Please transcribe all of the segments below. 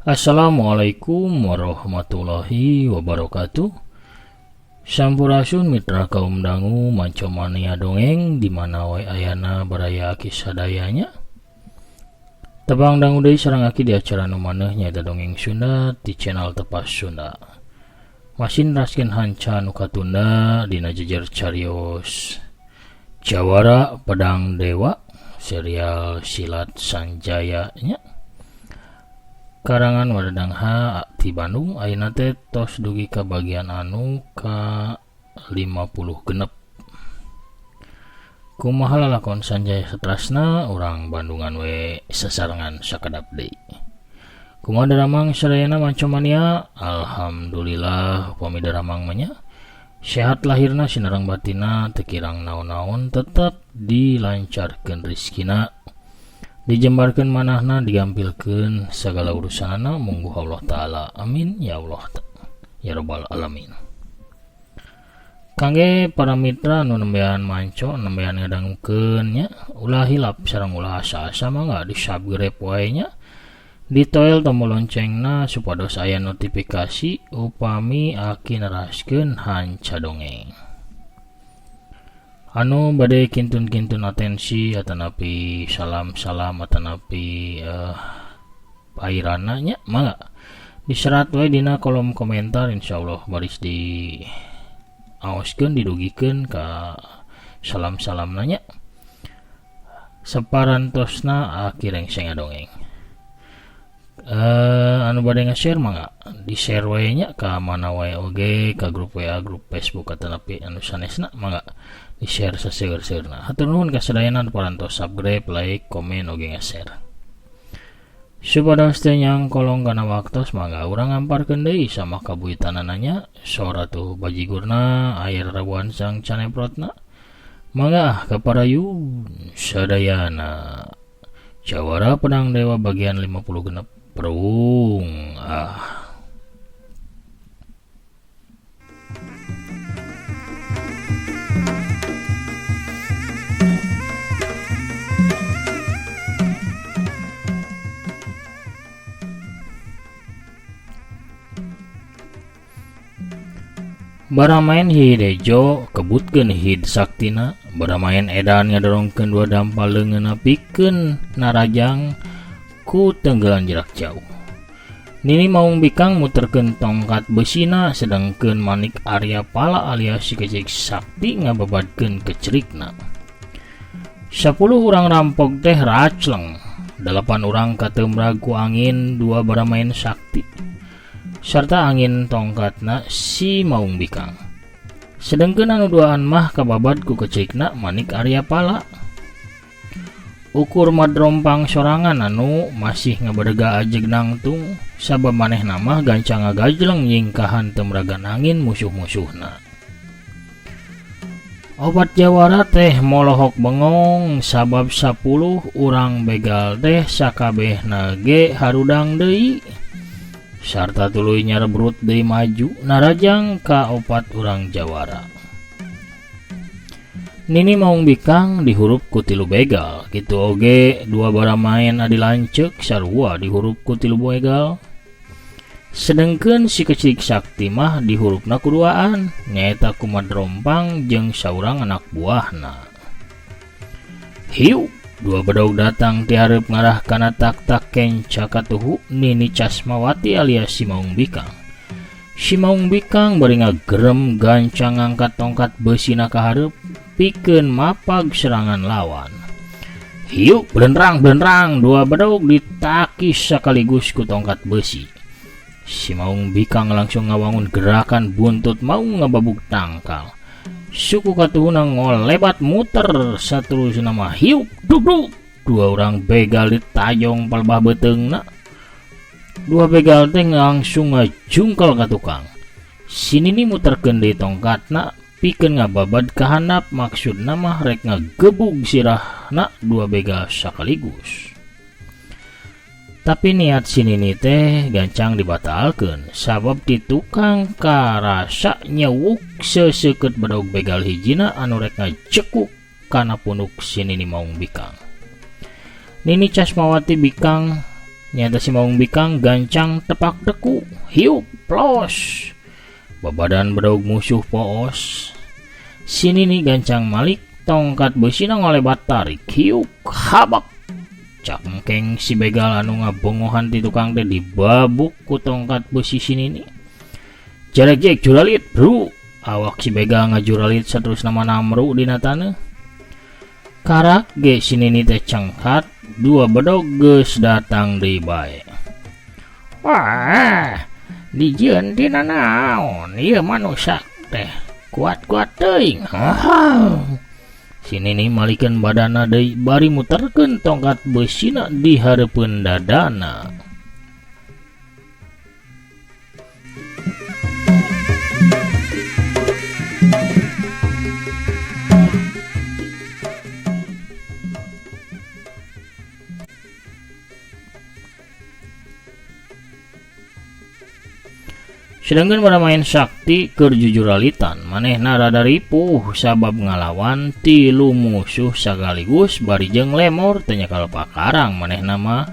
Assalamualaikum warahmatullahi wabarakatuh. Sampurasun mitra kaum dangu manco mania dongeng di mana wae ayana baraya aki sadayanya. Tebang dangu deui sareng aki di acara nu maneh nyaeta dongeng Sunda di channel Tepas Sunda. Masih neraskeun hanca nu katunda dina jejer carios Jawara Pedang Dewa serial Silat Sanjaya nya. Karangan Wadadang H ti Bandung ayeuna teh tos dugi ka bagian anu ka 50 genep. Kumaha lalakon Sanjaya satrasna urang Bandungan we sasarengan sakedap deui. Kumaha daramang sadayana manco mania? Alhamdulillah upami daramang mah nya. Sehat lahirna sinareng batinna teu kirang naon-naon tetep dilancarkeun rizkina. Dijembarkeun manahna digampilkeun sagala urusanana mungguh Allah Ta'ala. Amin ya Allah ya Rabbal Alamin. Kangge para mitra nu nembean manco nembean ngadangukeun nya ulah hilap sareng ulah asa-asa mangga di subscribe wae nya ditoel tombol loncengna supados aya notifikasi upami aki neraskeun hanca dongeng. Anu bade kintun-kintun atensi atanapi salam-salam atanapi pairana nya mangga diserat we dina kolom komentar, insyaallah baris di aoskeun didugikeun ka salam-salam nanya. Separantosna aki rengseng dongeng. Anu bade nge-share mangga di-share we nya ka mana wae oge, ka grup WA, grup Facebook atanapi anu sanesna mangga di-share saseur-seurna. Hatur nuhun ka sadayana nu parantos subscribe, like, komen oge nge-share. Supados teu nyangkolong kana waktos mangga urang ngamparkeun deui sama kabuitanana nya sora tuh bajigurna air rabuan sang caneprotna. Mangga ka parayun sadayana. Jawara Pedang Dewa bagian 50 genep perung ah. Baramaen Hidejo kebutkeun hid saktina, baramaen edan ngadorongkeun dua dampal leungeunna pikeun narajang ku tenggelan jarak jauh. Nini Maung Bikang muterkeun tongkat besina sedangkeun Manik Arya Pala alias si Kecik Sakti ngababadkeun kecerikna. 10 urang rampok teh racleng, 8 urang katemrag ku angin, 2 baramaen sakti serta angin tongkatna si Maung Bikang. Sedengkeun anu duaan mah kababad ku kecerikna Manik Arya Pala. Ukur madrompang sorangan anu masih ngabadega ajeg nangtung sabab manehna mah gancang ngagajleng nyingkahan temragan angin musuh-musuhna. Obat jawara teh molohok bengong sabab 10 urang begal teh sakabehna ge harudang deui. Sarta tuluy nyarebrut deui maju narajang ka opat urang jawara. Nini Maung Bikang dihurup ku 3 begal, kitu oge 2 baramaen adi lanceuk sarua dihurup ku 3 begal. Sedengkeun si Kecik Sakti mah dihurupna ku duaan, nyaeta ku Madrompang jeung saurang anak buahna. Hiu, 2 bedog datang ti hareup ngarah kana tak-tak kenca katuhu Nini Casmawati alias si Maung Bikang. Si Maung Bikang bari ngagerem gancang ngangkat tongkat besina ka hareup pikeun mapag serangan lawan. Hiu, blendrang-blendrang, 2 bedog ditakis sekaligus ku tongkat besi. Si Maung Bikang langsung ngawangun gerakan buntut mau ngababug tangkal. Suku katuhuna ngolebat muter saterusna mah hiu duduk. 2 orang begal ditajong palebah beuteungna. 2 begal teh langsung ngajungkel ka tukang. Si Nini muterkeun deui tongkatna pikeun ngababad ka handap, maksudna mah rek ngagebug sirahna 2 begal sakaligus. Tapi niat si Nini teh gancang dibatalkeun sabab di tukang karasa nyewuk seseukeut bedog begal hijina anu rek ngajekuk kana punuk si Nini Maung Bikang. Nini Casmawati Bikang Nyaeta si Maung Bikang gancang tepak deku hiup plos. Babadan bedog musuh poos. Si Nini gancang malik tongkat besina ngolebat tarik hiuk habak. Cangkeng si begal anu ngabongohan ti tukang teh dibabuk ku tongkat besi si Nini. Jarek-jek juralit bro. Awak si begal ngajuralit saterusna mah namru dina taneuh. Karak ge si Nini teh cengkat dua bedog geus datang deui bae. Wah, dijieun tina naon ieu manusia teh kuat-kuat teuing. Si Nini malikeun badanna deui bari muterkeun tongkat beusina di hareupeun dadana. Sedangkan pada main sakti keur jujuralitan manehna rada ripuh sabab ngalawan tilu musuh sagaligus bari jeung lemor teu nyakal pakarang manehna mah.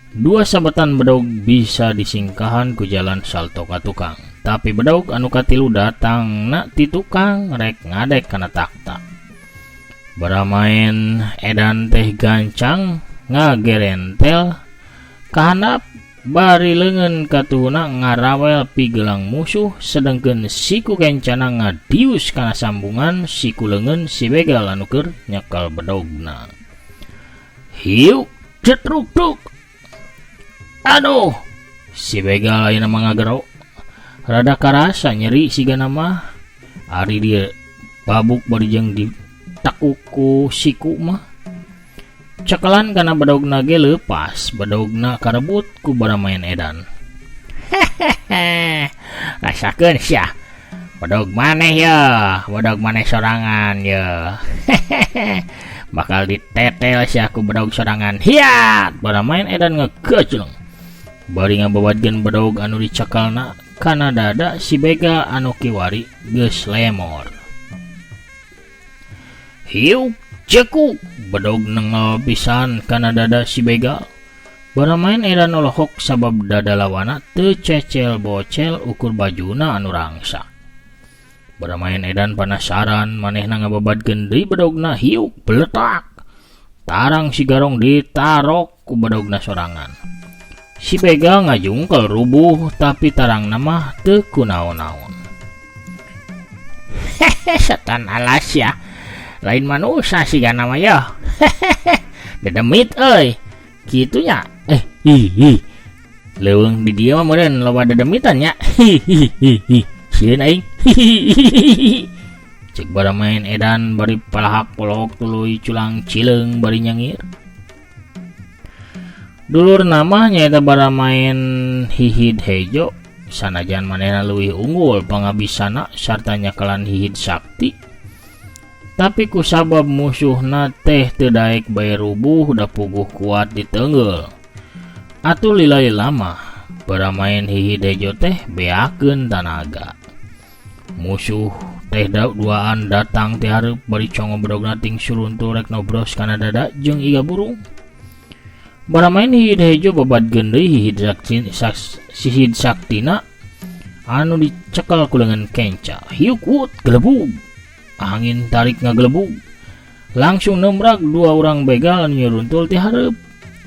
Dua sabetan bedog bisa disingkahan ku jalan salto ka tukang, tapi bedog anu katilu datangna ti tukang rek ngadek kana takta. Baramaen edan teh gancang ngagerentel kahandap bari leungeun katuhuna ngarawel pigelang musuh sedengkeun siku kencana ngadius kana sambungan siku leungeun si begal anu keur nyekel bedogna. Hiuk cetruk-truk. Aduh, si begal ayeuna mah ngagero. Rada karasa nyeri sigana mah. Ari dia babuk bari jeung ditekuk ku siku mah. Cekelan kana bedogna ge leupas, bedogna karebut ku baramaen edan. Hehehe, rasakeun sia. Bedog maneh ye, bedog maneh sorangan ye. Hehehe, bakal ditetel sia ku bedog sorangan. Hiat, baramaen edan ngegejleng. Bari ngababadkeun bedog anu dicekelna kana dada si bega anu kiwari geus lemor. Hiuk cekuk bedog nengel pisan kana dada si begal. Baramaen edan olohok sabab dada lawana teu cecel bocel ukur bajuna anu rangsak. Baramaen edan panasaran manehna ngababadkeun deui bedogna hiuk beletak. Tarang si garong ditarok ku bedogna sorangan. Si begal ngajungkel rubuh tapi tarangna mah teu kunaon-naon. Hehe, setan alas ya. Lain manusia sih gana mah ya. Hehehe, dedemit euy. Kitu nya. Hi hi. Leuweung di dieu mah meureun loba dedemitan nya. Hi hi hi hi. Sieun aing. Hi hi hi hi. Cek baramaen edan bari palahak polohok tuluy culang cileung bari nyangir. Dulur nama nyaeta baramaen hihid hejo sanajan manehna leuwih unggul pangabisana sarta nyakelan hihid sakti. Tapi kusabab musuhna teh teu daek bae rubuh da puguh kuat diteungeul. Atuh lila-lila mah baramaen hihid hejo teh beakeun tanaga. Musuh teh duaan datang ti hareup bari congo bedogna ting suruntul rek nobros kana dada jeung iga burung. Baramaen hihid hejo babadkeun deui hihid sihid saktina anu dicekel ku leungeun kenca. Hiuk wut gelebug. Angin tarik ngagelebug. Langsung nemrak dua orang begal anu nyuruntul ti hareup.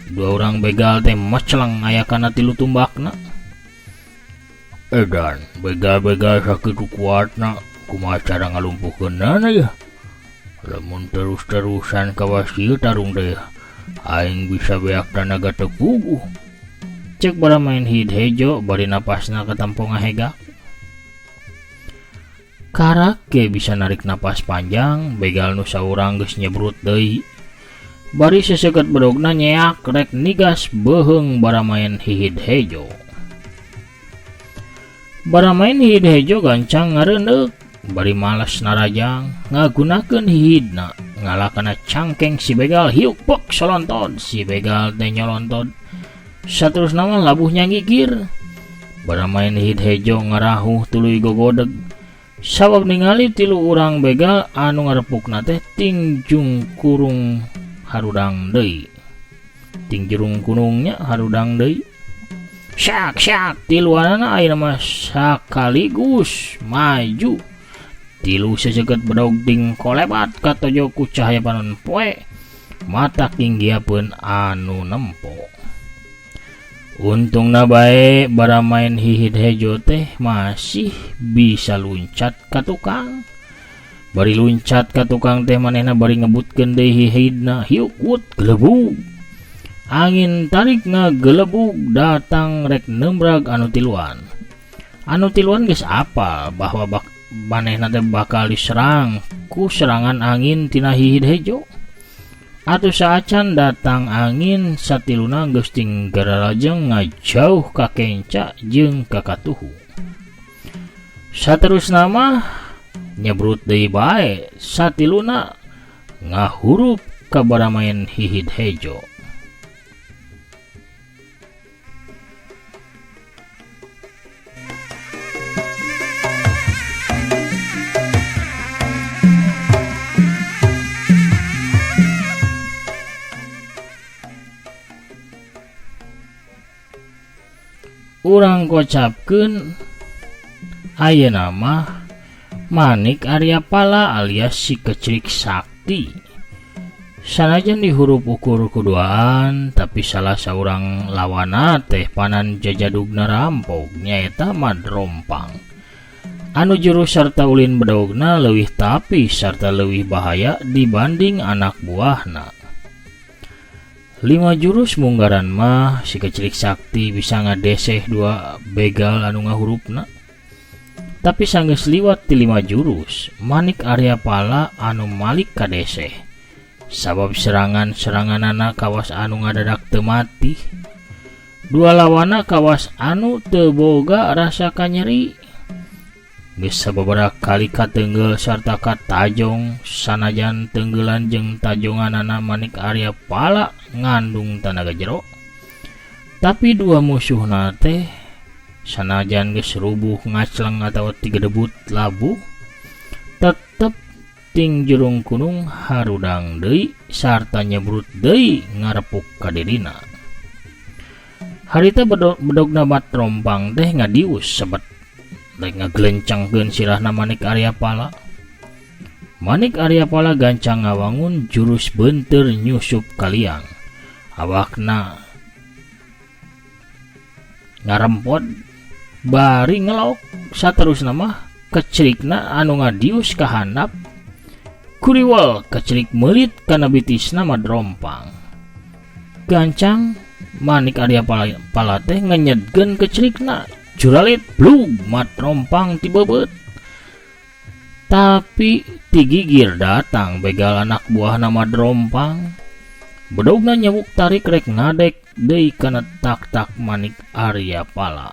Dua orang begal teh maceleng aya kana tilu tumbakna. Edan, begal-begal sakitu kuatna, kumaha cara ngalumpuhkeunana yeuh? Lamun terus-terusan kawas ieu tarung teh, aing bisa beak tanaga teu puguh. Cek baramaen hid hejo bari napasna katampo ngahegak. Karak ge bisa narik napas panjang, begal nu saurang geus nyebrut deui. Bari seseukeut bedogna nyeak rek nigas beuheung baramaen hihid hejo. Baramaen hihid hejo gancang ngareundeuk, bari malas narajang ngagunakeun hihidna ngalakana cangkeng si begal hiuk pek solontod, si begal teh nyolontod. Saterusna mah labuh nyangigir. Baramaen hihid hejo ngarahuh tuluy gogodeg. Sabab ningali tilu urang begal anu ngarepukna teh tingjung kurung harudang deui. Ting jurung kunungnya harudang deui. Syak syak tiluanana ayeuna mah sakaligus maju. Tilu seseukeut bedog ting kolebat katojo ku cahaya panon poe. Mata kinggiapeun anu nempo. Untungna bae baramaen hihid hejo teh masih bisa luncat ka tukang. Bari luncat ka tukang teh manehna bari ngebutkeun deui hihidna hiuk wut gelebug. Angin tarik ngagelebug datang rek nembrag anu tiluan. Anu tiluan geus apal bahwa manehna teh bakal diserang ku serangan angin tina hihid hejo. Atuh saacan datang angin satiluna geus ting gararajeng ngajauh ka kenca jeung ka katuhu. Saterusna mah nyebrut deui bae satiluna ngahurup ka baramaen hihid hejo. Urang kocapkeun ayeuna mah Manik Arya Pala alias si Kecrik Sakti. Sanajan dihurup ukur kuduaan, tapi salah saurang lawana teh panan jajadugna rampok nyaeta Madrompang. Anu jurus sarta ulin bedogna leuwih tapi sarta leuwih bahaya dibanding anak buahna. 5 jurus munggaran mah si Kecrik Sakti bisa ngadeseh 2 begal anu ngahurupna. Tapi sanggeus liwat ti 5 jurus, Manik Arya Pala anu malik kadeseh. Sabab serangan-seranganana kawas anu ngadadak teu mati. 2 lawana kawas anu teu boga rasa kanyeri. Geus sababaraha kali katenggel sarta katajong, sanajan tenggelan jeung tajonganana Manik Arya Pala ngandung tanaga jero. Tapi 2 musuhna teh sanajan geus rubuh ngacleng atawa tigedebut labuh, tetep ting jurung kunung harudang deui sarta nyebrut deui ngarepuk ka dirina. Harita bedogna Madrompang teh ngadius sebet rek ngagelencangkeun sirahna Manik Arya Pala. Manik Arya Pala gancang ngawangun jurus beunteur nyusup kaliang. Awakna ngarempot bari ngelok saterusna mah kecerikna anu ngadius ka handap. Kuriwel kecerik meulit kana bitisna Madrompang. Gancang Manik Arya Pala teh ngenyedkeun kecerikna. Juralit blug Madrompang tibebeut. Tapi tigigir datang begal anak buahna Madrompang. Bedogna nyewuk tarik rek ngadek deui kana tak-tak Manik Arya Pala.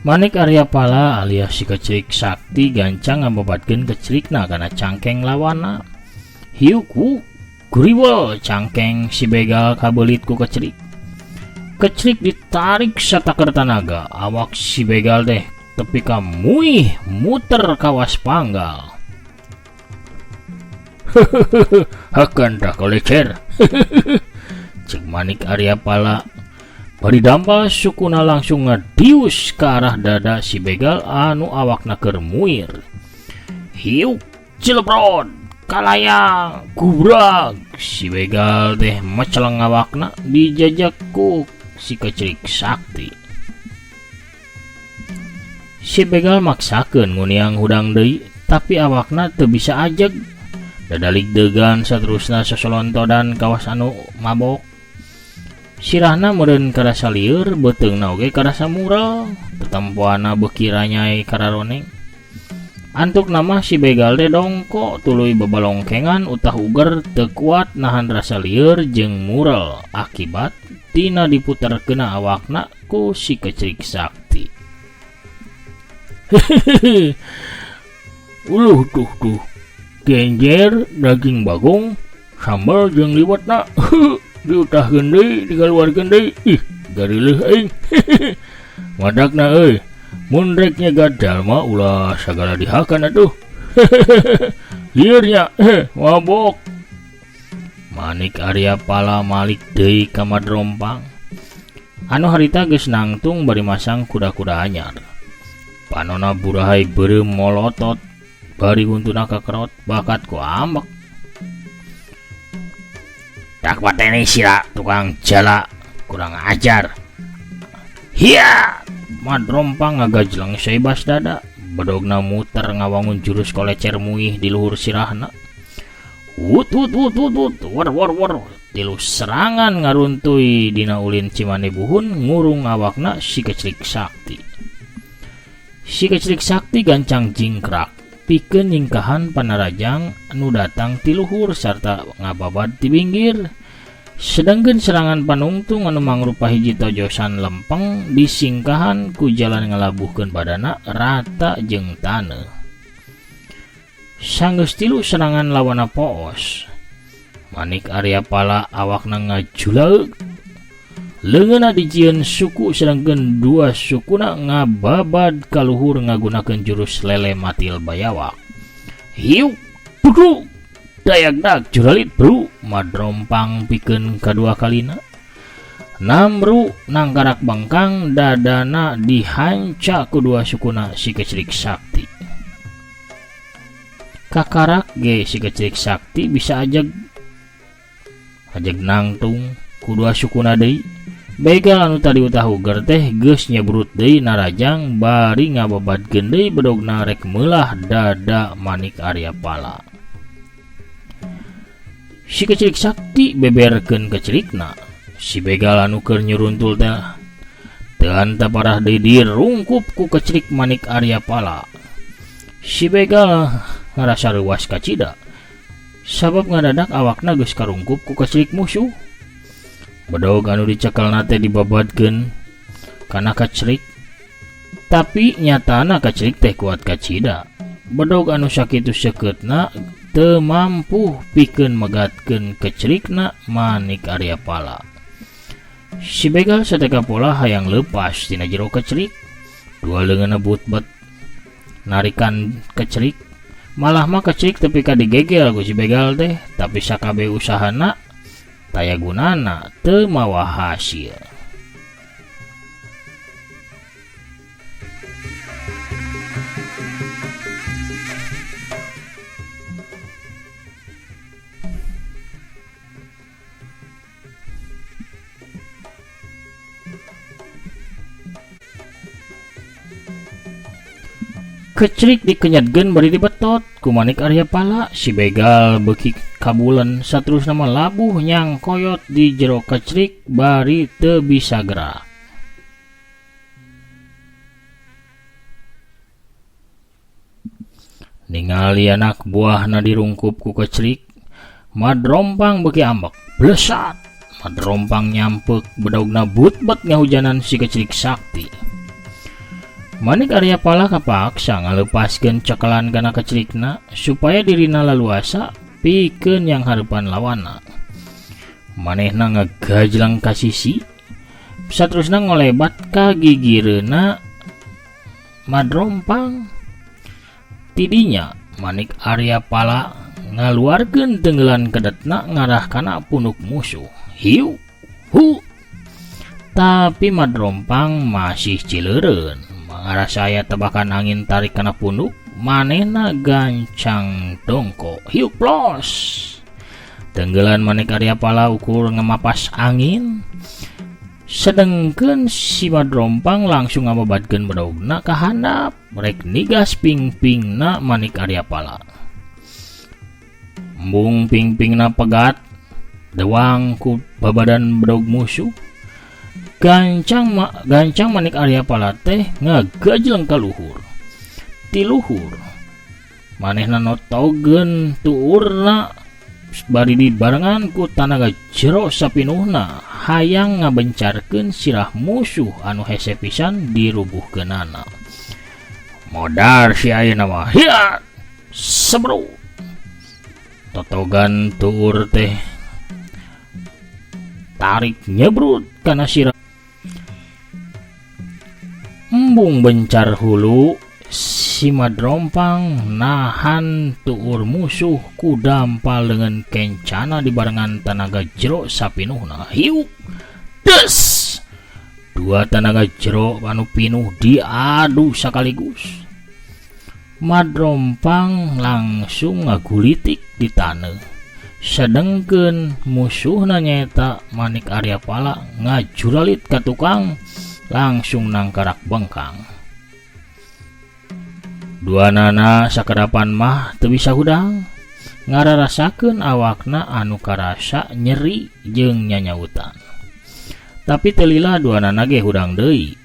Manik Arya Pala alias si Kecrik Sakti gancang ngababatkeun kecerikna kana cangkeng lawana. Hiuk wuk guriwel cangkeng si begal kabelit ku kecerik. Kecerik ditarik sataker tanaga, awak si begal teh tepi ka muih muter kawas panggal. Hakan tah kolecer. Cek Manik Arya Pala. Bari dampal sukuna langsung ngadius ke arah dada si begal anu awakna keur muir. Hiuk cilebrod kalayang gubrag si begal teh meceleng awakna dijajak ku si Kecrik Sakti. Si begal maksakeun nguniang hudang deui tapi awakna teu bisa ajeg. Dadalik degan saterusna sosolontodan kawas anu mabok. Sirahna meureun karasa lieur, beuteungna oge karasa mural, tetempoana beuki ranyai kararoneng. Antuk nama si begal teh dongko tuluy babalongkengan utah uger teu kuat nahan rasa lieur jeung mural akibat tina diputerkeuna awakna ku si Kecrik Sakti. Uluh tuh tuh genjer daging bagong. Sambal jeung liwetna diutahkeun deui dikaluarkeun deui. Ih, garileuh aing. Madakna euy, mun rek nyegat jalma ulah sagala dihakan atuh. Lieur nya, mabok. Manik Arya Pala malik deui ka Madrompang. Anu harita geus nangtung bari masang kuda-kuda anyar. Panona burahay beureum molotot bari huntuna kakerot bakat ku ambek. Tak pateni sira tukang jala kurang ajar. Hiya! Madrompang ngagajleng saibas dada, bedogna muter ngawangun jurus kolecer muih di luhur sirahna. Wut wut wut wut wut war war war tilu serangan ngaruntuy dina ulin Cimande Buhun ngurung awakna si Kecrik Sakti. Si Kecrik Sakti gancang jingkrak pikeun nyingkahan panarajang nu datang ti luhur sarta ngababad ti binggir. Sedangkeun serangan panungtung anu mangrupa hiji tojosan lempeng disingkahan ku jalan ngalabuhkeun badana rata jeung taneuh. Sanggeus tilu serangan lawanna poos. Manik Arya Pala awakna ngajulaeuk. Leungeunna dijieun suku sedangkeun dua sukuna ngababad ka luhur ngagunakeun jurus lele matil bayawak. Hiuk bru dayagdag juralit bru madrompang pikeun kadua kalina. Namru nangkarak bangkang dadana dihanca ku dua sukuna si Kecrik Sakti. Kakarak ge si Kecrik Sakti bisa ajeg ajeg nangtung ku dua sukuna deui. Begal anu tadi utah uger teh geus nyebrut deui narajang bari ngababadkeun deui bedogna rek meulah dada Manik Arya Pala. Si Kecrik Sakti beberkeun kecerikna. Si begal anu keur nyuruntul teh teu hanta parah deui dirungkup ku kecerik Manik Arya Pala. Si begal ngarasa reuas kacida sabab ngadadak awakna geus karungkup ku kecerik musuh. Bedog anu dicekelna teh dibabadkeun kana kecerik, tapi nyatana kecerik teh kuat kacida. Bedog anu sakitu sekeutna teu mampu pikeun megatkeun kecerikna Manik Arya Pala. Si begal sateka pola hayang leupas tina jero kecerik. Dua leungeunna butbet narikan kecerik, malah mah kecerik tepi ka digegel ku si begal teh, tapi sakabeh usahana taya gunana teu mawa hasil. Kecerik dikenyatkeun bari dibetot ku Manik Arya Pala. Si begal beuki kabulen saterusna mah labuh nyangkoyot di jero kecerik bari teu bisa gerak. Ningali anak buahna dirungkup ku kecerik, Madrompang beuki ambek. Blesat! Madrompang nyampek bedogna butbet ngahujanan si Kecrik Sakti. Manik Arya Pala kapaksa ngaleupaskeun cekelan kana kecerikna supaya dirina laluasa pikeun yang hareupan lawanna. Manehna ngagajlang ka sisi, saterusna ngolebat ka gigireuna Madrompang. Tidinya Manik Arya Pala ngaluarkeun tenggelan kedetna ngarah kana punuk musuh. Hiu hu. Tapi Madrompang masih cileureun. Ngarasa aya tebakan angin tarik kana punuk, manehna gancang dongko. Hiu plos. Tenggelan Manik Arya Pala ukur ngemapas angin. Sedengkeun si Madrompang langsung ngababadkeun bedogna ka handap, rek nigas pingpingna Manik Arya Pala. Embung pingpingna pegat, dewang ku babadan bedog musuh. Gancang Manik Arya Pala teh ngagajleng ka luhur. Ti luhur manehna notogeun tuurna bari dibarengan ku tanaga jero sapinuhna hayang ngabencarkeun sirah musuh anu hese pisan dirubuhkeunana. Modar si ayeuna mah. Hiya! Sebru. Totogan tuur teh tarik nyebrut kana sirah. Embung bencar hulu si Madrompang nahan tuur musuh ku dampal dengan kencana dibarengan tanaga jero sapinuhna. Hiuk des dua tanaga jero anu pinuh diadu sekaligus. Madrompang langsung ngagulitik di taneuh. Sedengkeun musuhna nyaeta Manik Arya Pala ngajuralit ka tukang langsung nangkarak bengkang. Dua nana sakadapan mah teu bisa hudang, ngararasakeun awakna anu karasa nyeri jeung nyanyautan. Tapi teu lila dua nana ge hudang deui.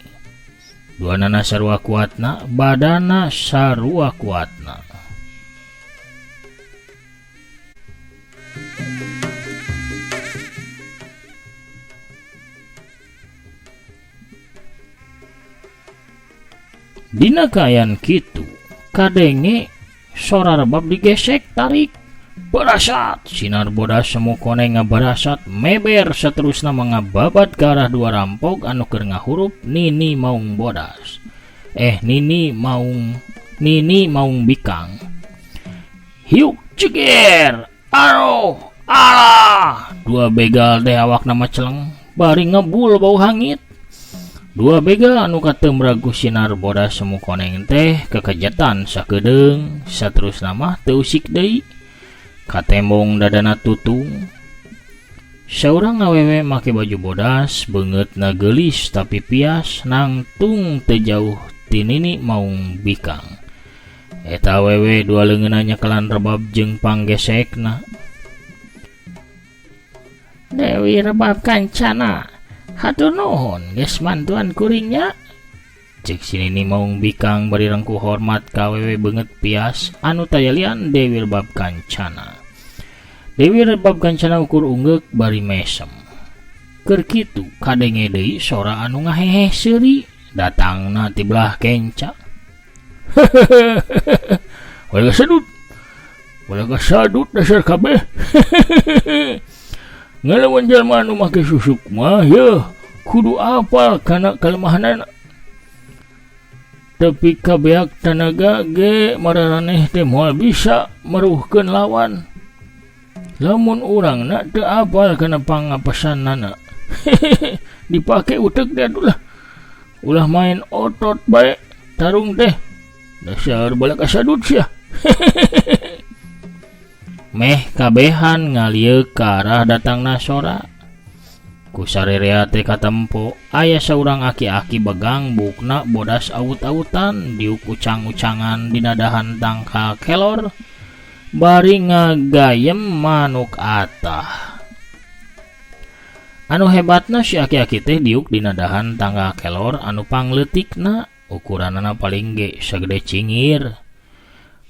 Dua nana sarua kuatna, badana sarua kuatna. Dina kaayaan kitu, kadenge sora rebab digesek tarik. Barasat, sinar bodas semu koneng ngabarasat meber seterusna mangababat ke arah dua rampok anu keur ngahurup Nini Maung Bodas. Nini Maung Bikang. Hiuk ceger, aroh, alah. Dua begal teh awakna mah celeng bari ngebul bau hangit. Dua begal anu katemrag ku sinar bodas semu koneng teh kekejetan sakedeung saterusna mah teu usik deui. Katembong dadana tutung. Saurang awewe make baju bodas, beungeutna geulis tapi pias, nangtung teu jauh ti Nini Maung Bikang. Eta awewe dua leungeunna nyekelan rebab jeung panggesekna. Dewi Rebab Kancana, hatur nuhun geus mantuan kuringnya. Cek si Nini Maung Bikang bari rengkuh hormat ka awewe beungeut pias anu tayalian Dewi Rebab Kancana. Dewi Rebab Kancana ukur unggeuk bari mesem. Keur kitu kadenge deui sora anu ngaheheh seuri datangna ti belah kenca. Wala sadut. Wala sadut dasar kabeh. Ngalawan jalma anu make susuk mah yeuh kudu apal kana kalemahanana. Tapi kabeak tanaga ge mararaneh teh moal bisa meruhkeun lawan. Lamun urangna teu apal kana pangapesanana. Dipake utek teh atuh lah. Ulah main otot bae tarung teh. Dasar balak asadut sia. Meh kabehan ngalieuk ka arah datangna sora. Ku sarerea teh katempo aya saurang aki-aki begang bukna bodas awut-awutan diuk ucang-ucangan dina dahan tangkal kelor bari ngagayem manuk atah. Anu hebatna si aki-aki teh diuk dina dahan tangkal kelor anu pangleutikna ukuranana paling ge sagede cingir.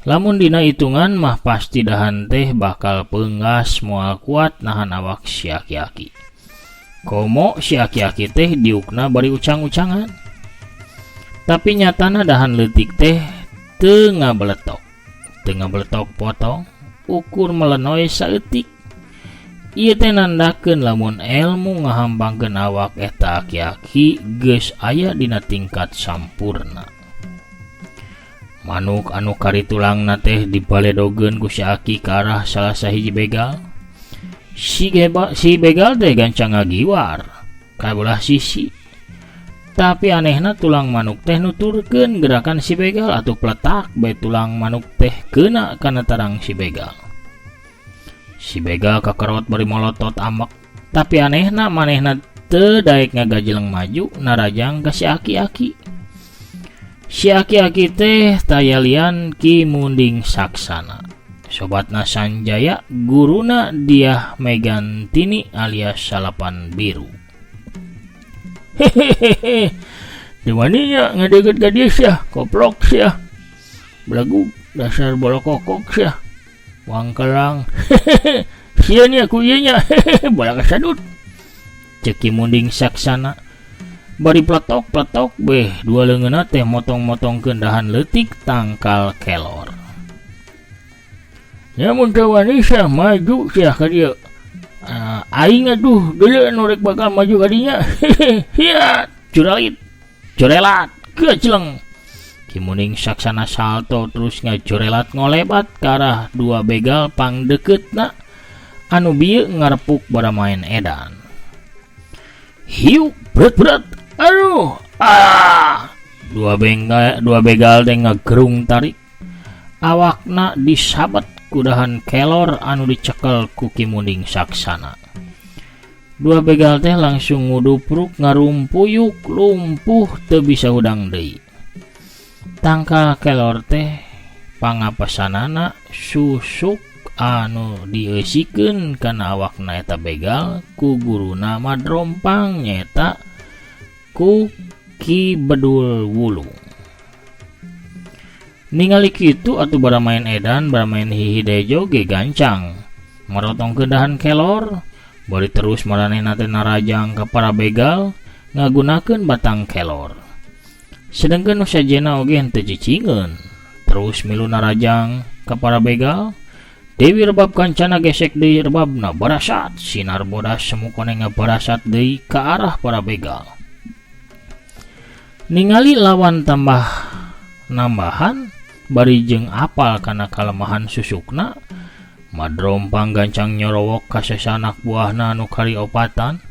Lamun dina hitungan mah pasti dahan teh bakal peunggas moal kuat nahan awak si aki-aki. Komo si aki-aki teh diukna bari ucang-ucangan. Tapi nyatana dahan leutik teh teu ngabeletok. Teu ngabeletok potong, ukur melenoy saeutik. Ieu teh nandakeun lamun elmu ngahambangkeun awak eta aki-aki geus aya dina tingkat sampurna. Manuk anu kari tulangna teh dibaledogeun ku si aki ka arah salah sahiji begal. Si begal teh gancang ngagiwar ka belah sisi. Tapi anehna tulang manuk teh nuturkeun gerakan si begal atuh pletak bae tulang manuk teh keuna kana tarang si begal. Si begal kakerot bari molotot amek. Tapi anehna manehna teu daek ngagajeleng maju narajang ka si aki-aki. Si aki-aki teh tayalian Ki Munding Saksana. Sobatna Sanjaya, guruna Diah Megantini alias Salapan Biru. Hehehe, dimaninya ngadeukeut ka dieu sia, koplok sia. Belagu dasar bolokokok sia. Wangkelang. Hehehe, sia nya ku ieu nya. Hehehe, balaka sadut. Ceuk Ki Munding Saksana. Bari pletok-pletok beh dua leungeunna teh motong-motongkeun dahan leutik tangkal kelor. Nya mun teu wani sia maju sia ka dieu. Aing atuh deuleu nu rek bakal maju ka dinya. Hiat, curalit, corelat, geceleng. Ki Munding Saksana salto terus ngacorelat ngolebat ka arah dua begal pangdekeutna anu bieu ngarepuk baramaen edan. Hiuk berat-berat, aduh, ah. Dua begal teh ngagerung tarik. Awakna disabet kudahan kelor anu dicekel ku Ki Munding Saksana. Dua begal teh langsung ngudupruk ngarumpuyuk lumpuh teu bisa hudang deui. Tangkal kelor teh pangapesanana susuk anu dieusikeun kana awakna eta begal ku guruna Madrompang nyaeta ku Ki Bedul Wulung. Ningali kitu atuh baramaen edan baramaen Hihidejo ge gancang marotongkeun dahan kelor bari terus maranehna teh narajang ka para begal ngagunakeun batang kelor. Sedengkeun nu sajena oge henteu cicingeun terus milu narajang ka para begal. Dewi Rebab Kancana gesek deui rebabna barasat sinar bodas semu koneng ngabarasat deui ka arah para begal. Ningali lawan tambah nambahan bari jeung apal kana kalemahan susukna, Madrompang gancang nyorowok ka sasanak buahna anu kari opatan.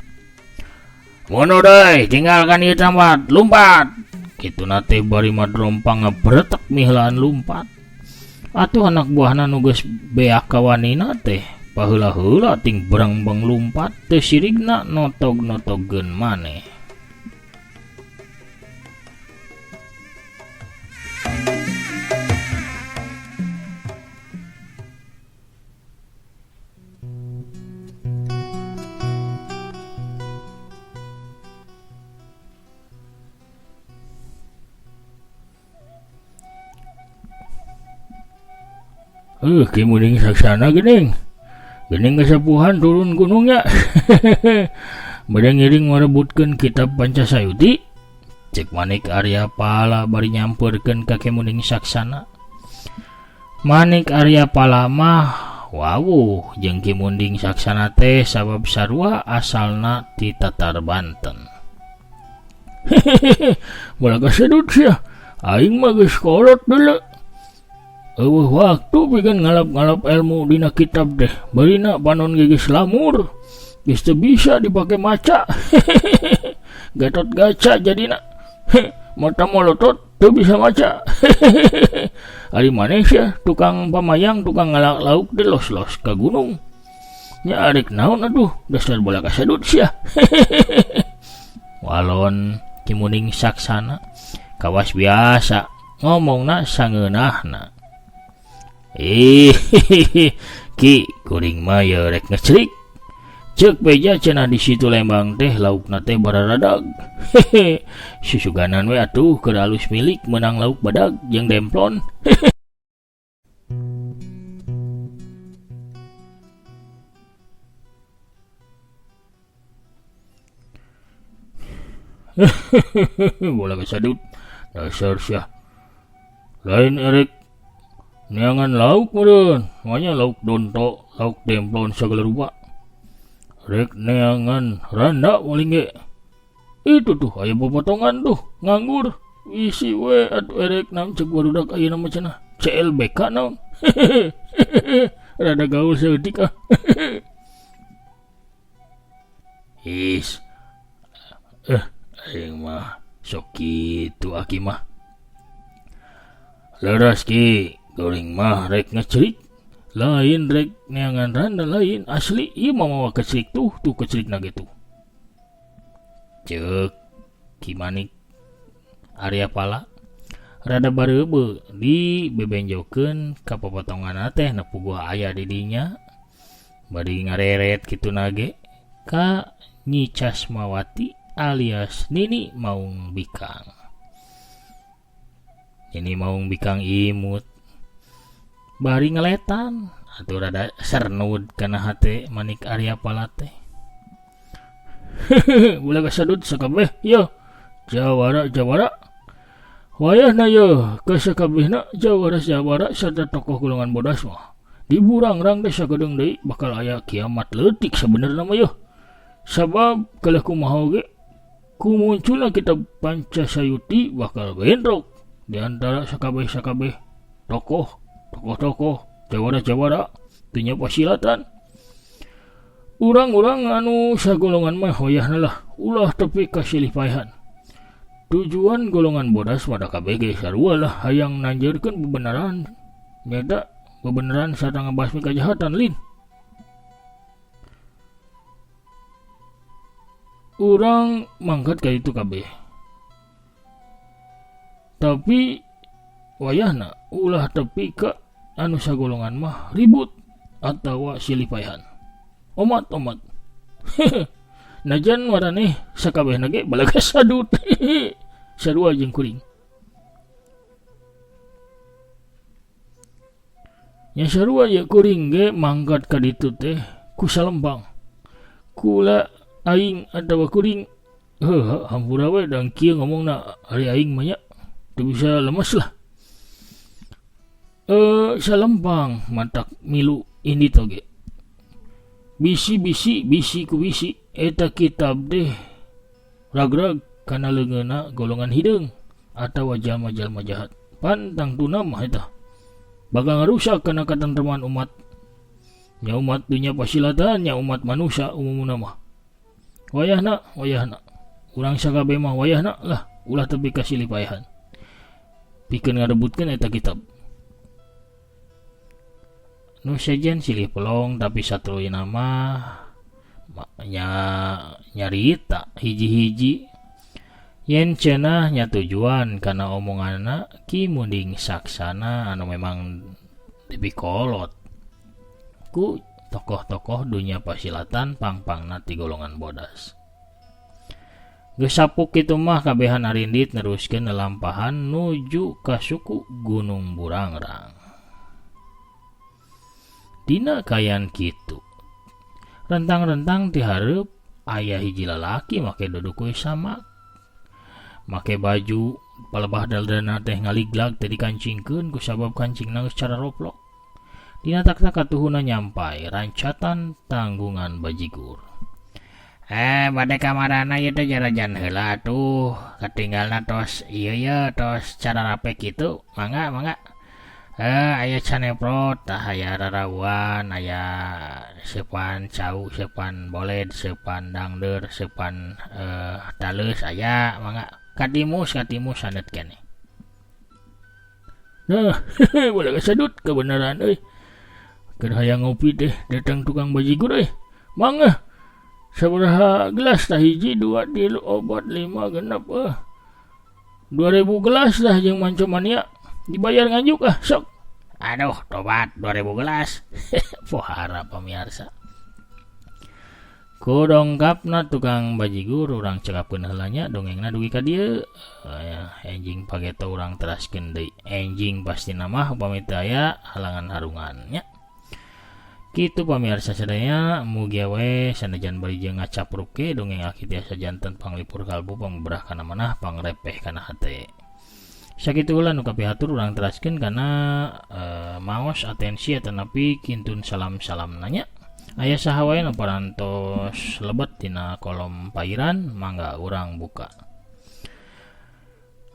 Mundur deui, tinggalkan ieu tempat, lumpat. Kituna teh bari Madrompang ngabretek miheulaan lumpat. Atuh anak buahna nu geus beak kawanina teh paheula-heula ting berengbeng lumpat teu sirigna notog-notogkeun maneh. Ki Munding Saksana geuning. Geuning kasapuhan turun gunungnya. Bade ngiring ngarebutkeun kitab Pancasayuti. Cek Manik Arya Pala bari nyampeurkeun ka Ki Munding Saksana. Manik Arya Pala mah wawuh jeung Ki Munding Saksana teh sabab sarua asalna ti Tatar Banten. Bola kasedut sia. Aing mah geus kolot deuleu. Eueuh waktu pikeun ngalap-ngalap ilmu dina kitab teh. Barina panon ge geus lamur. Geus teu bisa dipake maca. Gatot gaca jadina. Mata molotot teu bisa maca. Ari maneh sia tukang pamayang tukang ngalak lauk teh los-los ka gunung. Nya arek naon atuh dasar bola kasedut sia. Walon Ki Munding Saksana kawas biasa ngomongna sangeunahna. Ki kuring mah ye rek ngecerik. Ceuk beja cenah di situ Lembang teh laukna teh bararadag. Susuganan we atuh keur alus milik meunang lauk badag jeung demplon. Bola kasadut dasar sia. Lain erek neangan lauk meureun, manya lauk donto, lauk demplon sagala rupa. Rek neangan randa paling ge. Itu tuh aya popotongan tuh nganggur. Isi we atuh erek naon ceuk barudak ayeuna mah cenah CLBK naon. Rada gaul saeutik ah. Is. Aing mah sok kitu aki mah. Leres ki, geuring mah rek ngecerik. Lain rek neangan randa lain asli ieu mah mawa kecerik tuh, tuh kecerikna ge tuh. Ceuk Ki Manik Arya Pala rada bareubeuh di bebenjokeun ka popotonganna teh nu puguh aya di dinya. Bari ngareret kitu nage ka Nyi Casmawati alias Nini Maung Bikang. Nini Maung Bikang imut bari ngeletan atuh rada sernud kana hate Manik Arya Pala teh. Ulah kasadut sakabeh yo jawara jawara wayahna yo kasakabehna jawara jawara sarta tokoh golongan bodas mah Di Burangrang teh sakedeung deui bakal aya kiamat leutik sabenerna mah yeuh. Sabab kalah kumaha oge ku munculna kitab Pancasayuti bakal bentrok di antara sakabeh-sakabeh tokoh, tokoh-tokoh, jawara-jawara dunya pasilatan. Urang-urang anu sagolongan mah wayahna lah ulah tepi ka silih paehan. Tujuan golongan bodas mah da kabeh ge sarua lah hayang nanjeurkeun bebeneran nyaeta bebeneran sarta ngabasmi kajahatan lin. Urang mangkat ka ditu kabeh. Tapi wayahna ulah tepi ka anu sagolongan mah ribut atawa silih paehan. Omat-omat. Najan maraneh sakabehna ge balaga sadut. Sarua jeung kuring. Nya sarua ye kuring ge mangkat ka ditu teh ku salempang. Kula aing atawa kuring heuh hampura we dang kieu ngomongna ari aing mah nya teu bisa lemes lah. Salempang matak milu indit oge. Bisi-bisi bisi ku bisi eta kitab teh ragrag kana leungeunna golongan hideung atawa jalma-jalma jahat. Pan tangtuna mah eta bakal ngarusak kana katentreman umat. Nya umat dunya pasilatan nya umat manusia umumna mah. Wayahna, wayahna. Urang sakabeh mah wayahna lah ulah tepi ka silih paehan. Pikeun ngarebutkeun eta kitab. Nu sejen silih pelong tapi satuluyna mah nya nyarita hiji-hiji. Yen cenah nya tujuan kana omonganna Ki Munding Saksana anu memang dipikolot ku tokoh-tokoh dunya pasilatan pangpangna ti golongan bodas. Geus sapuk kitu mah kabehan arindit neruskeun lelampahan nuju ka suku Gunung Burangrang. Dina kayan kitu. Rentang-rentang ti hareup aya hiji lalaki make duduk we samak. Make baju palebah daldana teh ngaliglag teh dikancingkeun ku sabab kancingna geus cara roplok. Dina taktak katuhuna nyampai rancatan tanggungan bajigur. Bade kamarana ieu teh jarajan heula atuh. Katinggalna tos ieu ye tos cara rape kitu. Mangga mangga. Aya caneprot, tah aya rarauan, aya seupan cau, seupan boled, seupan dangdeur, seupan taleus aya mangga. Katimus, katimus sanet keneh. Nah, boleh kesedut kebenaran euy. Keur hayang ngopi teh datang tukang bajigur euy. Mangga. Sabaraha gelas tah hiji, 2, 3, 4, 5, 6 2000 gelas dah jeung Manco Mania. Dibayar nganjuk ah sok. Aduh, tobat 2000 gelas. Pohara pamiarsa. Ku dongkapna tukang bajigur urang cekapkeun heula nya dongengna dugi ka dieu. Enjing pageto urang teraskeun deui. Enjing pastina mah upami teu aya halangan harungan nya. Kitu pamiarsa sadaya mugia we sanajan bari jeung ngacapruk ge dongeng aki tiasa janten panglipur kalbu pangbebrah kana manah pangrepeh kana hate. Sakitu heula nu kapihatur urang teraskeun kana maos atensi atanapi kintun salam-salam nanya. Aya saha wae nu parantos lebet dina kolom pairan mangga urang buka.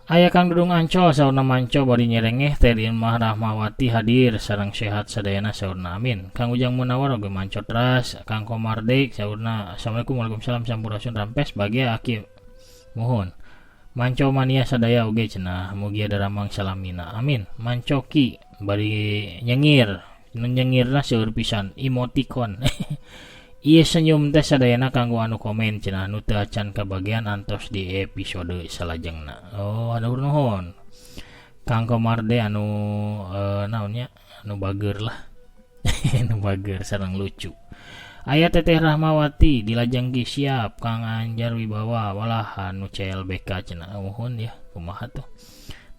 Aya Kang Dudung Ancol saurna manco bari nyerengeh Teh Irmah Rahmawati hadir sareng sehat sadayana saurna amin. Kang Ujang Munawar oge manco teras. Kang Komar Deik saurna assalamualaikum waalaikumsalam sampurasun rampes bagia aki muhun. Manco mania sadaya oge cenah mugia daramang salamina amin. Mancoki bari nyengir nu nyengirna seueur pisan emoticon. Ieu senyum teh sadayana kanggo anu komen cenah nu teu acan kabagian antos di episode salajengna. Oh, hatur nuhun. Kang Komar de anu naon nya anu bager lah. Anu bager sareng lucu. Aya Teteh Rahmawati dilajeng ki siap Kang Anjar Wibawa walah anu CLBK cenah nuhun ya kumaha tuh.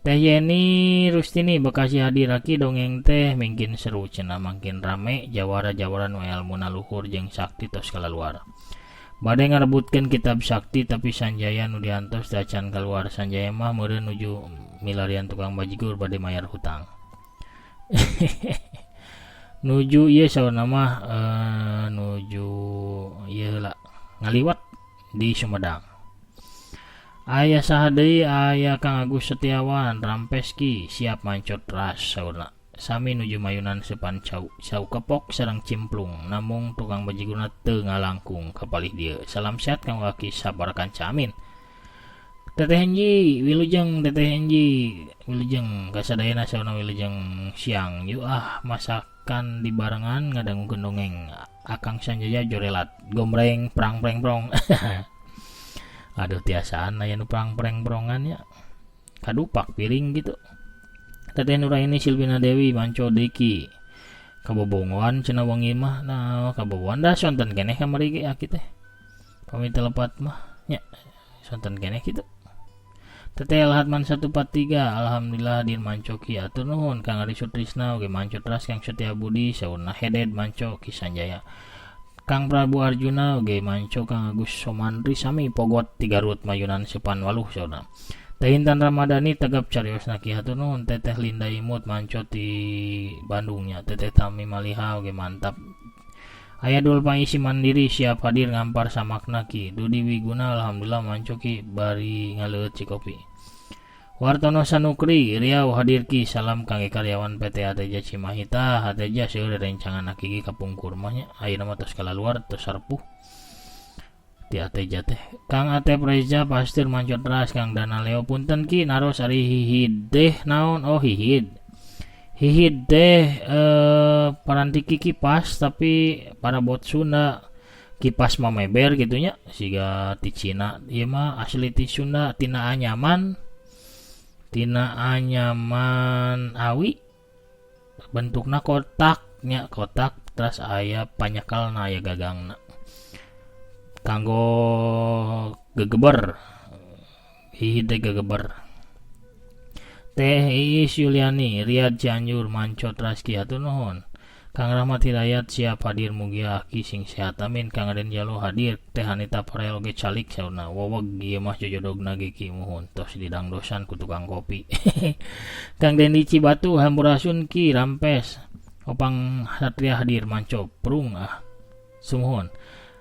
Teh Yeni Rustini Bekasi hadir aki dongeng teh mingkin seru cenah mangkin rame jawara-jawara nu elmuna luhur jeung sakti tos kalaluar. Bade ngarebutkeun kitab sakti tapi Sanjaya nu diantos teh acan kaluar. Sanjaya mah meureun nuju milarian tukang bajigur bade mayar hutang. Nuju ieu saurna mah nuju ieu heula ngaliwat di Sumedang. Aya saha deui? Aya Kang Agus Setiawan Rampeski, siap manco teras saurna. Sami nuju mayunan seupan cau, cau kepok sareng cimplung, namung tukang bajigurna teu ngalangkung ka palih dieu. Salam sehat kanggo aki sabaraha kanca, amin. Teteh Enji, wilujeng Teteh Enji, wilujeng kasadayana saurna, wilujeng siang. Yuk ah, masakan dibarengan ngadangukeun dongeng Akang Sanjaya jorelat gombreng prang preng prong. Aduh, tiasaan aya nu prang preng prongan nya, kadupak piring gitu. Teteh Nuraini Silvina Dewi manco deui, kabobongoan cenah wengi mah. Nah, kaboboan dah sonten keneh kamari ge aki teh, pami teu lepat mah nya sonten keneh kitu. Teteh Elhatman 143, alhamdulillah hadir manco ki, atur nuhun. Kang Ari Sutrisna oge manco teras. Kang Setia Budi saurna heded manco Ki Sanjaya. Kang Prabu Arjuna oge manco. Kang Agus Somandri sami pogot ti Garut, mayunan seupan waluh saurna. Teh Intan Ramadhani tegap cariosna ki, hatur nuhun. Teteh Linda Imut manco ti Bandungnya. Teteh Tami Maliha oge mantap. Aya Dulpa Isi Mandiri siap hadir ngampar samakna ki. Dudi Wiguna alhamdulillah manco ki, bari ngaleueut cikopi. Wartono Sanukri Riau hadir ki, salam kangge karyawan PT Ateja Cimahi. Tah, Ateja seueur rencangan aki ge kapungkur mah nya, ayeuna mah tos kalaluar, tos sarepuh ti Ateja teh. Kang Atep Reza Pastir manco teras. Kang Dana Leo, punten ki, naros, ari hihid teh naon? Oh, hihid. Hihid teh paranti kipas tapi parabot Sunda. Kipas mah meber gitu nya, siga ti Cina, ieu mah asli ti Sunda, tina anyaman, tina anyaman awi, bentukna kotak nya, kotak terus aya panyekelna, aya gagangna kanggo gegeber. Hihid teh gegeber. Teh Iis Yuliani Riyad Cianjur manco teras ki, hatur nuhun. Kang Rahmat Hidayat siap hadir, mugia aki sing sehat, amin. Kang Aden Jalo hadir. Teh Anita Farel oge calik saurna, woweg ieu mah jojodogna ge ki, muhun, tos didangdosan ku tukang kopi. Kang Dendi Cibatu hampurasun ki, rampes. Opang Satria hadir manco prung ah, sumuhun.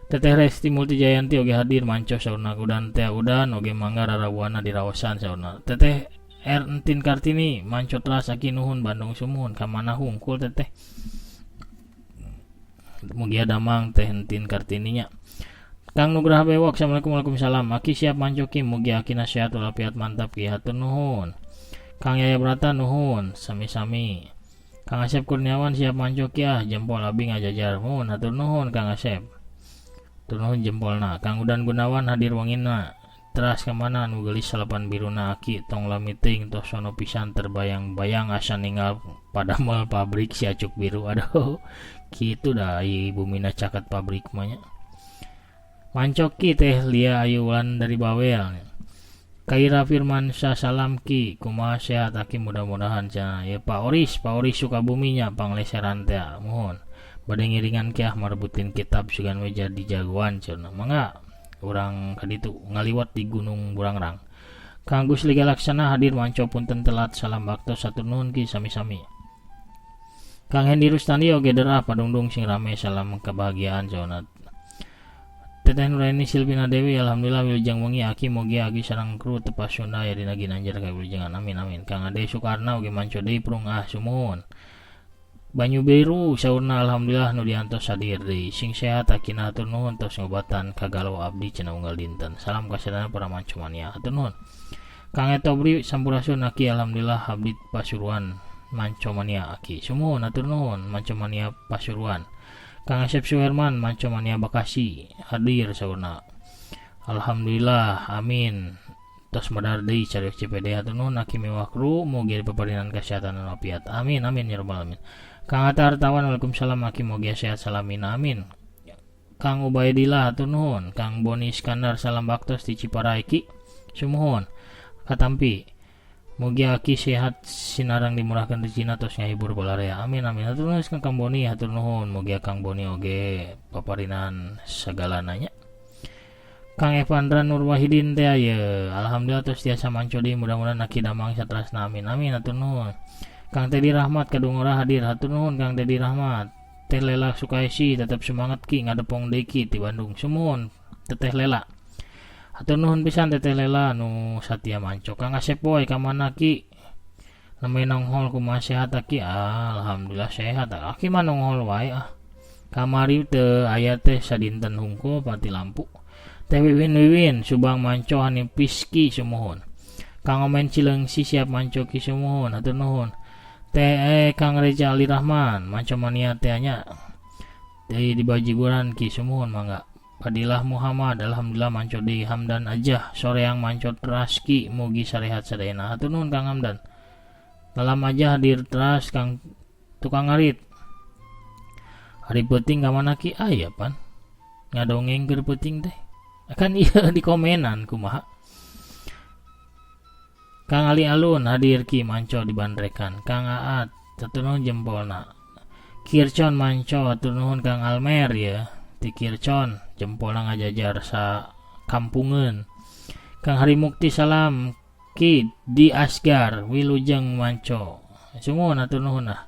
Teteh Resti Multijayanti oge hadir manco saurna. Udan teh udan oge mangga rarawana diraosan saurna. Teteh R Entin Kartini manco teras aki, nuhun, Bandung sumuhun. Ka mana hungkul teteh? Mugia damang Teh Entin Kartini nya. Kang Nugraha Bewok, assalamualaikum. Waalaikumsalam. Aki siap manco ki, mugia aki nasihat walafiat, mantap ki, hatur nuhun. Kang Yaya Brata nuhun, sami-sami. Kang Asep Kurniawan siap manco ki ah, jempol abi ngajajar, nuhun, hatur nuhun Kang Asep. Hatur nuhun jempolna. Kang Udan Gunawan hadir wangina. Teras kemana nu geulis salapan biruna aki, tong lami teuing, tos sono pisan terbayang-bayang asa ninggal padamel pabrik si acuk biru. Aduh, kitu dah ieu bumina caket pabrik mah nya. Manco ki Teh Lia Ayu Wulan dari Bawel. Kaira Firmansyah salam ki, kumaha sehat aki, mudah-mudahan cenah. Ya Pak Oris, Pak Oris Sukabumi nya, pangleseran teh, muhun. Bade ngiringan ki ah, marebutin kitab sugan we jadi jagoan cenah. Mangga urang kaditu ngaliwat di Gunung Burangrang. Kang Gus Liga Laksana hadir manco, punten telat, salam bakto, hatur nuhun ki, sami-sami. Kang Hendi Rustandi oge derah padungdung sing rame, salam kebahagiaan cenah. Teteh Nuraini Silvina Dewi alhamdulillah wilujeng wengi aki, mugi aki sareng kru Tepas Sunda aya dina ginanjar kawilujengan, amin amin. Kang Ade Sukarna oge manco deui prung ah, sumuhun. Banyu Biru saurna alhamdulillah nu diantos hadir deui, sing sehat akina, hatur nuhun tos ngobatan kagalau abdi cenah unggal dinten. Salam kasadayana para manco mania, hatur nuhun. Kang Etobri sampurasun aki, alhamdulillah abdi Pasuruan manco mania aki, sumuhun, hatur nuhun manco mania Pasuruan. Kang Asep Suherman manco mania Bekasi hadir saurna. Alhamdulillah, amin. Tos madar deui carios CPD, hatur nuhun aki mewah kru, mugi dipaparinan kesehatan anu apiat. Amin amin ya rabbal alamin. Kang Atta Hartawan, waalaikumsalam aki, mugi sehat salamina, amin. Kang Ubaidillah hatur nuhun. Kang Boni Iskandar salam baktos di Ciparai ki, sumuhun. Katampi. Mugi aki sehat sinareng dimurahkeun rezekina, tos ngahibur balarea. Amin amin. Hatur nuhun Kang Boni, hatur nuhun. Mugi Kang Boni oge paparinan sagalana nya. Kang Evandra Nur Wahidin teh ye, alhamdulillah tos tiasa manco deui, mudah-mudahan aki damang saterasna, amin amin, hatur nuhun. Kang Teddy Rahmat Kadungora hadir, hatur nuhun Kang Teddy Rahmat. Teh Lela Sukaisi tetap semangat Ki, ngadepong deui Ki ti Bandung. Sumuhun Teteh Lela, hatur nuhun pisan Teteh Lela nu satia manco. Kang Asep Boy ka mana Ki, nembe nonghol, kumaha sehat Ki? Alhamdulillah sehat. Aki mah nonghol wae ah, kamari teu aya teh sadinten hungkul pati lampu. Teh Wiwin Wiwin Subang manco, Hani Piski sumuhun. Kang Omen Cileungsi siap manco Ki, sumuhun, hatur nuhun. Teh Kang Reza Ali Rahman manco mania teh nya di Bajiguran Ki, sumuhun mangga. Fadilah Muhammad alhamdulillah manco di. Hamdan aja soreang manco teras Ki, mugi sarehat sadayana, hatur nuhun Kang Hamdan. Dalam aja hadir teras. Kang tukang ngarit hari penting ka mana Ki? Aya pan ngadongeng keur peuting teh kan iya di komenan kumaha. Kang Ali Alun hadir Ki, manco di Bandrekan. Kang Aat hatur nuhun jempolna. Kircon manco, hatur nuhun Kang Almer ya ti Kircon, jempolna ngajajar sa kampungeun. Kang Hari Mukti salam Ki di Asgar, wilujeng manco, sumuhun, hatur nuhun ah.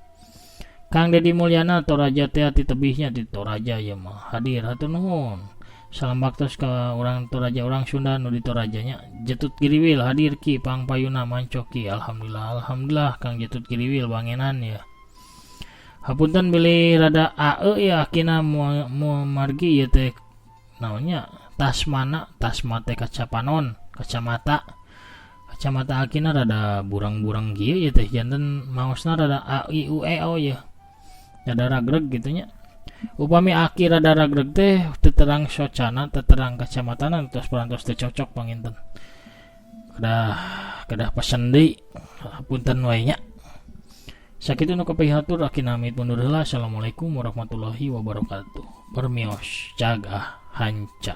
Kang Dedi Mulyana Toraja teh ti tebihnya di Toraja ya mah hadir, hatur nuhun. Salam baktos ke orang Toraja, orang Sunda nu di Torajanya. Jetut Giriwil hadir Ki, pang payuna manco Ki, alhamdulillah, alhamdulillah Kang Jetut Giriwil bangenan ya. Hapunten bilih rada ae ya akina mu margi ieu teh naonnya tasmana, tasma teh kacapanon, kacamata, kacamata akina rada burang-burang kieu ya teh, janten maosna rada a i u e o ya, rada ragreg gitu nya. Upami aki rada ragreg teh teu terang socana, teu terang kacamatana, tos parantos teu cocok panginten, kedah kedah pesen deui, punten wae nya. Sakitu nu kapihatur, aki namit mundur heula. Assalamualaikum warahmatullahi wabarakatuh. Permios, cag ah, hanca.